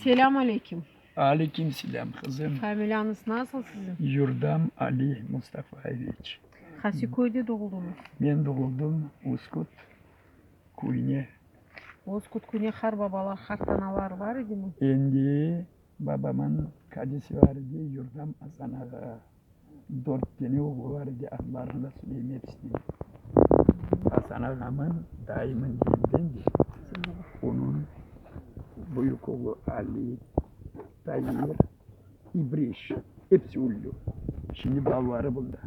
Selâm aleyküm. Aleyküm selâm, qızım. Familiyañız nasıl siziñ? Yurdam Ali Mustafayeviç. Qaysı köyde doğuldıñız? Men doğuldım Uskut köyüne. Uskut köyüne qarbabalar, qartanalar bar edimi? Endi babamın qadisi bar edi, Yurdam Asan ağa. Dört dene oğlu bar edi, adlarını da söyleyim episini. Asan ağamın dayımın diyenden de, onıñ büyük oğlu Ali, Tair, İbriş, episi öldü. Şimdi balaları bunda.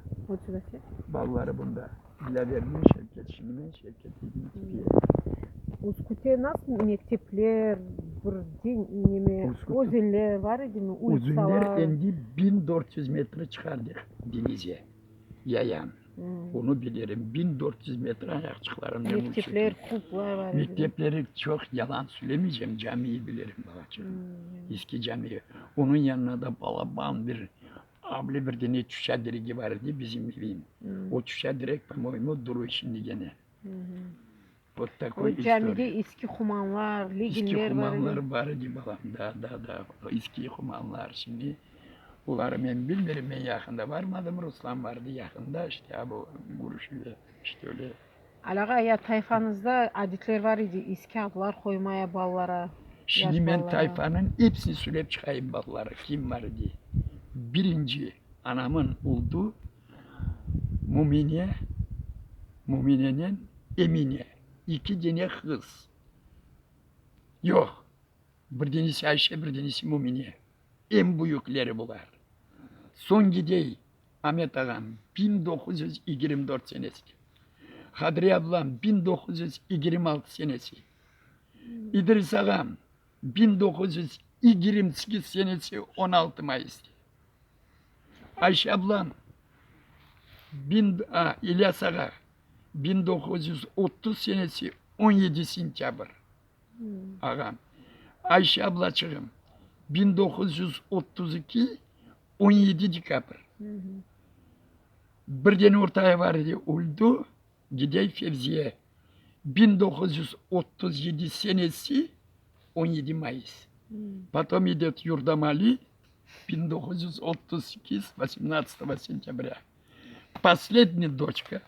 Balaları bunda. Dilâvernen Şevket, şimdi men Şevket dedim tipiye. Üskütte nasıl mektepler, bir neme, özenler bar edimi, ulitsalar? Özenler endi 1400 metre çıqardıq deñize, yayan. Onı bilirim, 1400 metre ayaqçıqlarımnen uçtım. Mektepler, klublar bar edimi? Mektepleri çoq, yalan söylemeycem, camiyi bilirim, balaçığım, eski camiyi. Onıñ yanına da balaban bir Avli bir dene çuşa diregi bar edi bizim evin. O çuşa direk, po-moyemu, duruy şimdi gene. Vot takoy O camide eski humanlar, leginler bar edi. Eski humanlar bar edi, balam, da, da, da, eski humanlar. Şimdi oları men bilmirim, men yaqında barmadım, Ruslan bardı yaqında, işte, a bu körüşüvge, işte öyle. Ali ağa, ya tayfanızda adetler bar edi, eski adlar qoymaya balalara, Şimdi yaş men balalara. tayfanıñ episini söylep çıqayım, balalar, kim bar edi. Birinci anamın oldu Mümine, Müminenen Emine, eki dene qız. Yoq, bir denesi Ayşe, bir denesi Mümine. Eñ büyükleri bular. Soñ gidey Amet ağam, 1924 senesi. Hadriye ablam, 1926 senesi. İdris ağam, 1928 senesi 16 mayısta. Ayşe ablam, a, İlyas ağa, 1930 senesi 17 sentâbr. Ağam. Ayşe ablaçığım, 1932, 17 dekabr. Bir dene ortaya bar edi, öldi, gidey Fevziye, 1937 senesi, 17 mayıs. Potom idet Yurdamali, 1938, 18 sentâbrâ. Posledniy doçka,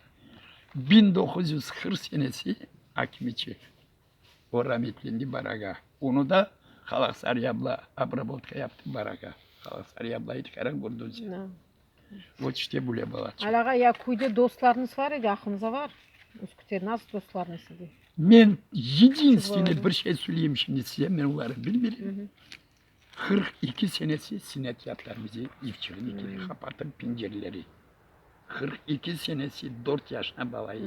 1940 senesi, Akimiçi. O rametlendi Baraga. Onı da Halaqsariye abla obrabotka yaptı Baraga. Halaqsariye abla edi, qara kördiñ sen. Vot işte böyle balaçıq. Ali ağa, ya köyde dostlarıñız bar edi, aqlıñızda bar? Üskütte nasıl dostlarıñız edi? Men yedinstvenniy bir şey söyleyeyim şimdi size, men oları bilmeyim. 42 senesi sinet yaptılar bizi, ivçiğin ikili qapatıp pencereleri. 42 senesi dört yaşına bala edi.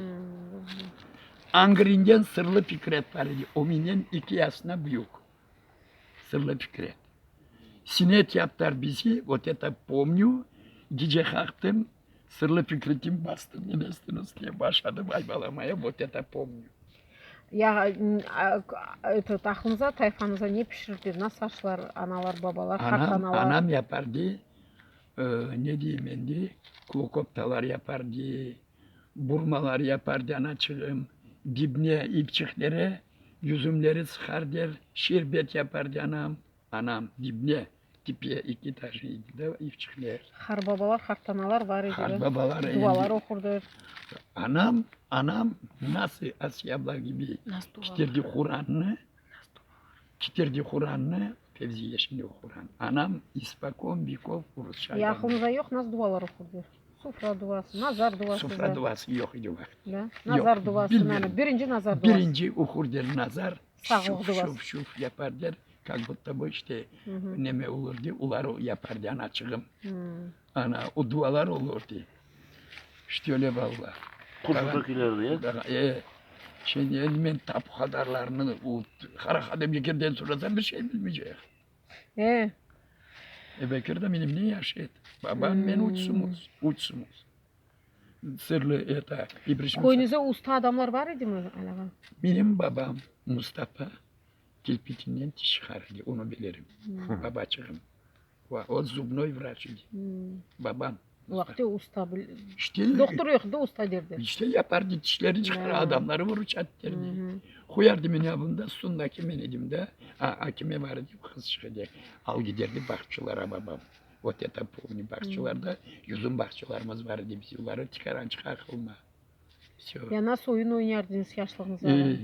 Angrinden Sırlı Fikret bar edi, o menden eki yaşına büyük. Sırlı Fikret. Sinet yaptılar bizi, vot eto pomnyu, gece qalqtım, Sırlı Fikretim bastı nemesiniñ üstüne, başladı aybalamaya, vot eto pomnyu. Ya, etot, aqlıñıza, tayfañıza ne pişirdi, nasıl aşlar analar, babalar, qartanalar? Anam yapardı, Ne deyim endi, klokoptalar yapardı, burmalar yapardı anaçığım, dibne ipçiklere yüzümleri sıqardı, şerbet yapardı anam, anam, dibne, tipe eki etajlı edi da ipçikler. Qarbabalar, qartanalar bar edi, Qarbabalar endi. Dualar oqurdı. Anam, anam nasıl Asiye abla kibi kitirdi Qurannı, Kitirdi Qurannı, Fevziye şimdi oquran. Anam ispokon vekov rusça ayta. Yaqınıza yoq nasıl dualar oqurdı? Sufra duası, nazar duası. Sufra duası yoq idi o vaqıt. Da? Nazar duası, yani birinci nazar duası. Birinci oqur der nazar, şuf, şuf, şuf yapar der, kak budto bu işte neme olurdı, olar yapardı anaçığım. Ana, o dualar olurdı. İşte öyle valla. Qurşun tökülerdi, ya? E, şimdi endi men tapu hadarlarını, o Qara Bekirden sorasam bir şey bilmeycek. E. E, Bekir de menimle yaş edi. Babam men uçsumuz, uçsumuz. Sırlı eta, İbrişim. Köyünüzde usta adamlar bar edimi, Ali ağa? Menim babam Mustafa kirpiçinden tiş çıqar edi, onı bilirim, babaçığım. O zubnoy vraç edi, babam. O vaqıtte usta bil İşte, dohtur yoq edi, usta derdi. İşte yapardı, tişlerini çıqarır, Da. adamları vıruçat ederdi. Qoyardı meni bunda, sundaki men edim da, akime var edi, qızçıq edi. Al giderdi bağçılara babam. Вот это помню, bağçılarda yüzüm bağçılarımız var edi, biz oları tikaran aqılma. Всё. Ya nasıl oyun oynardıñız yaşlığıñızda?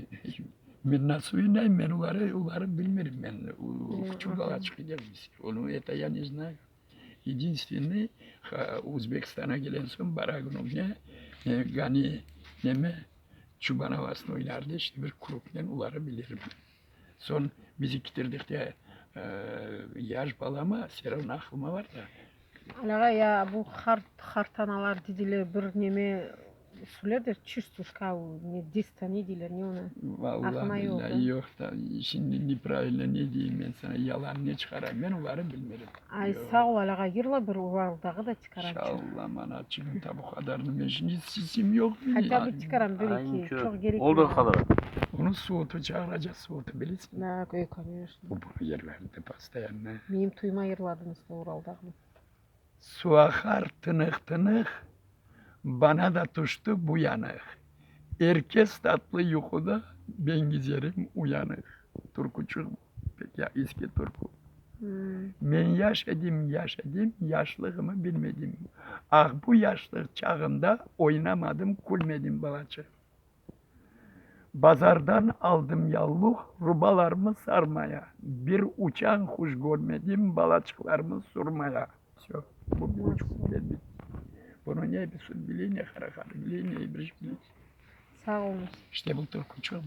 Men nasıl oynayım, men oları, oları bilmirim men. Küçük Ага. balaçıq edik biz. Onu это я не знаю. Единственный, Özbekistan'a gelen soñ baragın ne, gani neme çoban avasını oynardı, işte bir krugnen oları bilirim. Soñ bizi kitirdik de yaş balama, все равно aqlıma var da. Ağa, ya bu qart qartanalar dediler bir neme söylerdi, частушка, ne desta ne deyler, ne onı? Vallahi Aqlıma yoq, billahi da? yoq da, şimdi неправильно ne diyeyim men sana, yalan ne çıqarayım, men oları bilmirim. Ay, Yoq. sağ ol, ağa, yırla bir Uraldağı da tikaran. İnşallah manaçığım ta bu kadarını men şimdi sesim yoq benim. Хотя бы tikaran bir Aynı iki, şu. çoq gerek Olduğu yoq. kadar. Onun Suatı çağıracaq Suatı bilirsin. Да, ой, конечно. Bu bunu yerlerde постоянно. Menim toyuma yırladıñız da Uraldağını. Su akar tınık tınık, bana da tüştü bu yanıq. Herkes tatlı yuxuda, ben gezerim uyanıq. Türküçü, pek ya eski türkü. Men yaş edim, yaş edim, yaşlığımı bilmedim. Ah bu yaşlıq çağında oynamadım, külmedim balaçıq. Bazardan aldım yavluq, rubalarımı sarmaya. Bir uçan quş körmedim, balaçıqlarımı surmaya. Всё, bu bir üç kuplet bitti. Bunı ne bir bile, ne harakat bile, ne bir şey bile. Sağ oluñız. İşte bu türkü çoq.